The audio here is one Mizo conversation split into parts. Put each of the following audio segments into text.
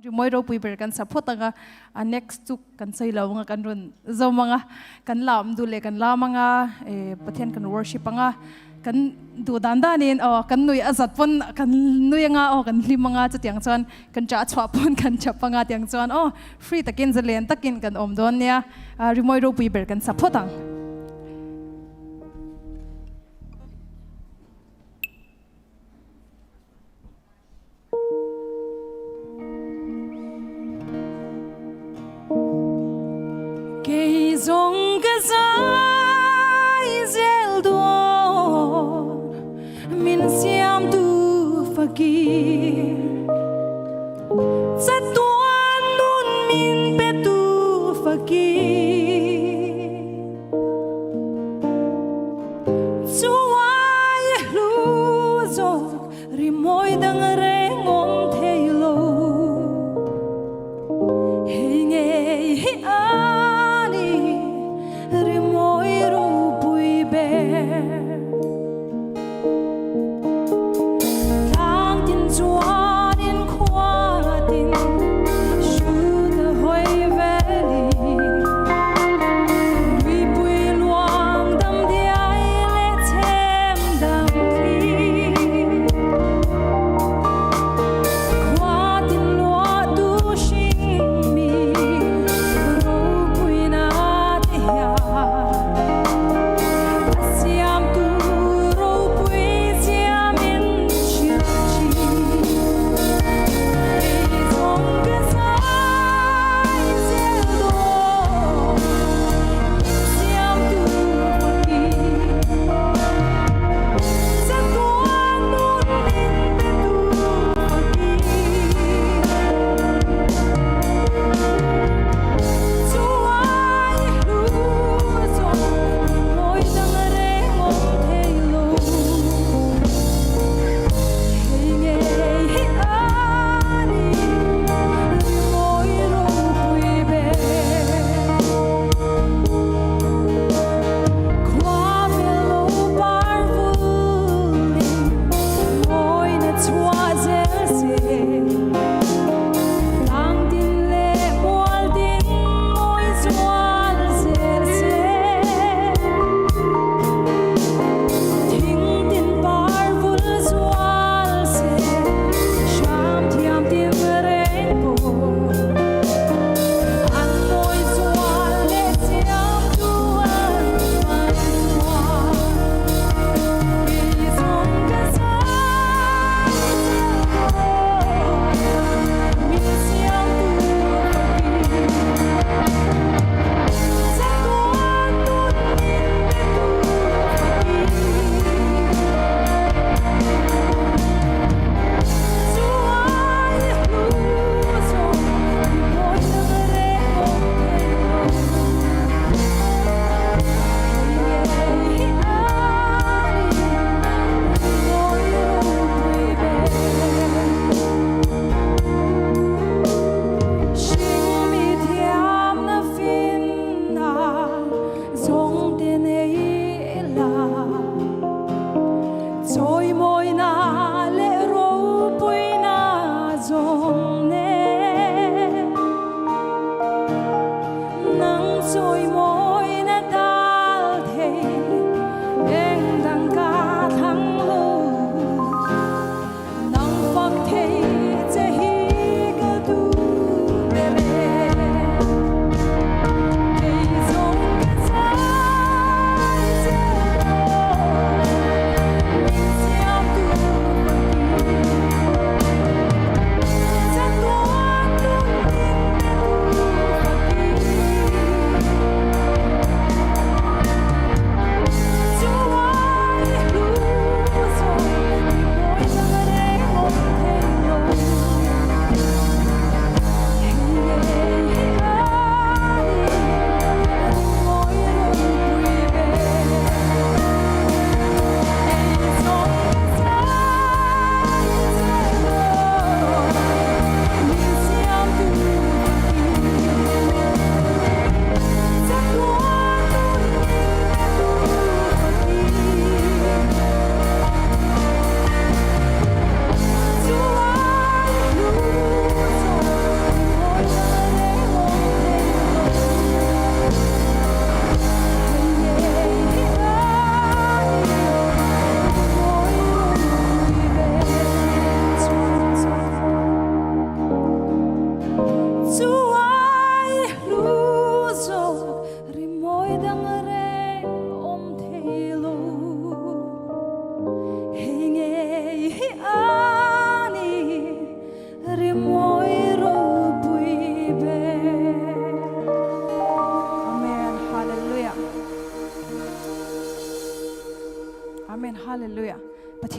Rimawi ropui ber kan sa phawt anga a next chu kan sawi lo anga kan rawn zawm anga kan lam duh leh kan lam anga eh Pathian kan worship anga kan duh dan danin aw kan nui a zat pawn kan nui anga aw kan hlim anga chutiang chuan kan chah chhuah pawn kan chap anga tiang chuan aw free takin zalen takin kan awm dawn nia rimawi ropui ber kan sa phawt ang. Kei zawng ka zai zel dawn min siamtu fakir Chatuan nun min petu fakir Chuai hlu zawk Rimawi dang reng awm thei lo. Hei ngei hi a ni rimawi ropui ber. Tlang tin chuanin khua tin hrut a hawi velin.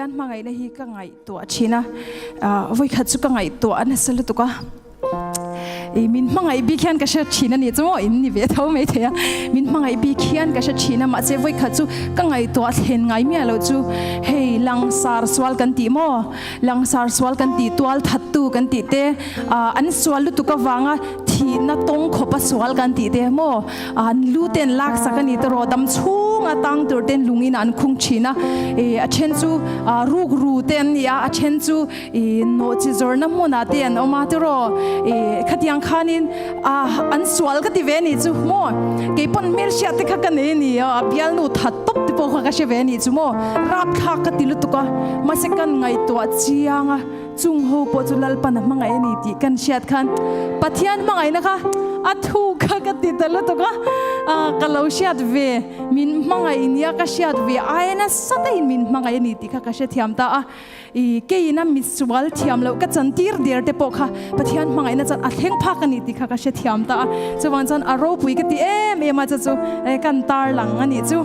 Pathian hmangaihna hi ka ngaihtuah thin a, vawikhat chu ka ngaihtuah a nasa lutuk a. I min hmangaih bik hian ka hre thin a ni chu maw in ni ve tho mai thei a, min hmangaih bik hian ka hre thin a mahse vawikhat chu ka ngaihtuah thlen ngai miah loh chu hei langsar sual kan tih maw langsar sual kan tih tual thattu kan tih te an sual lutuk avanga thihna tawng khawpa sual kan tih te maw An lu ten laksak a ni te rawh dam chhunga tang tur ten lungin an khung thin a, ih a then chu rukru te an ni a, a then chu ih nawhchi zawrhna hmunah te an awm a te rawh ih khatiang khanin ah an sual ka ti ve a nih chu maw keipawn hmelhriat te kha ka nei a ni a, a bialnu that tawp te pawh kha ka hre ve a nih chu maw rapthlak ka ti lutuk a, mahse kan ngaihtuah chiang a. Chung ho pawh chu Lalpan a hmangaih a ni tih kan hriat khan Pathian hmangaihna kha a thu kha ka ti ta lutuk a, ka lo hriat ve, min hmangaih nia ka hriat ve aia nasa daihin min hmangaih a ni tih kha ka hrethiam ta a. I keiin a misual thiam loh ka chantir der te pawh kha Pathian hmangaihna chuan a thleng phak a ni tih kha ka hrethiam ta a. Chuvang chuan a ropui ka ti em em a, chu chu kan tarlang a nih chu.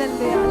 Hallelujah.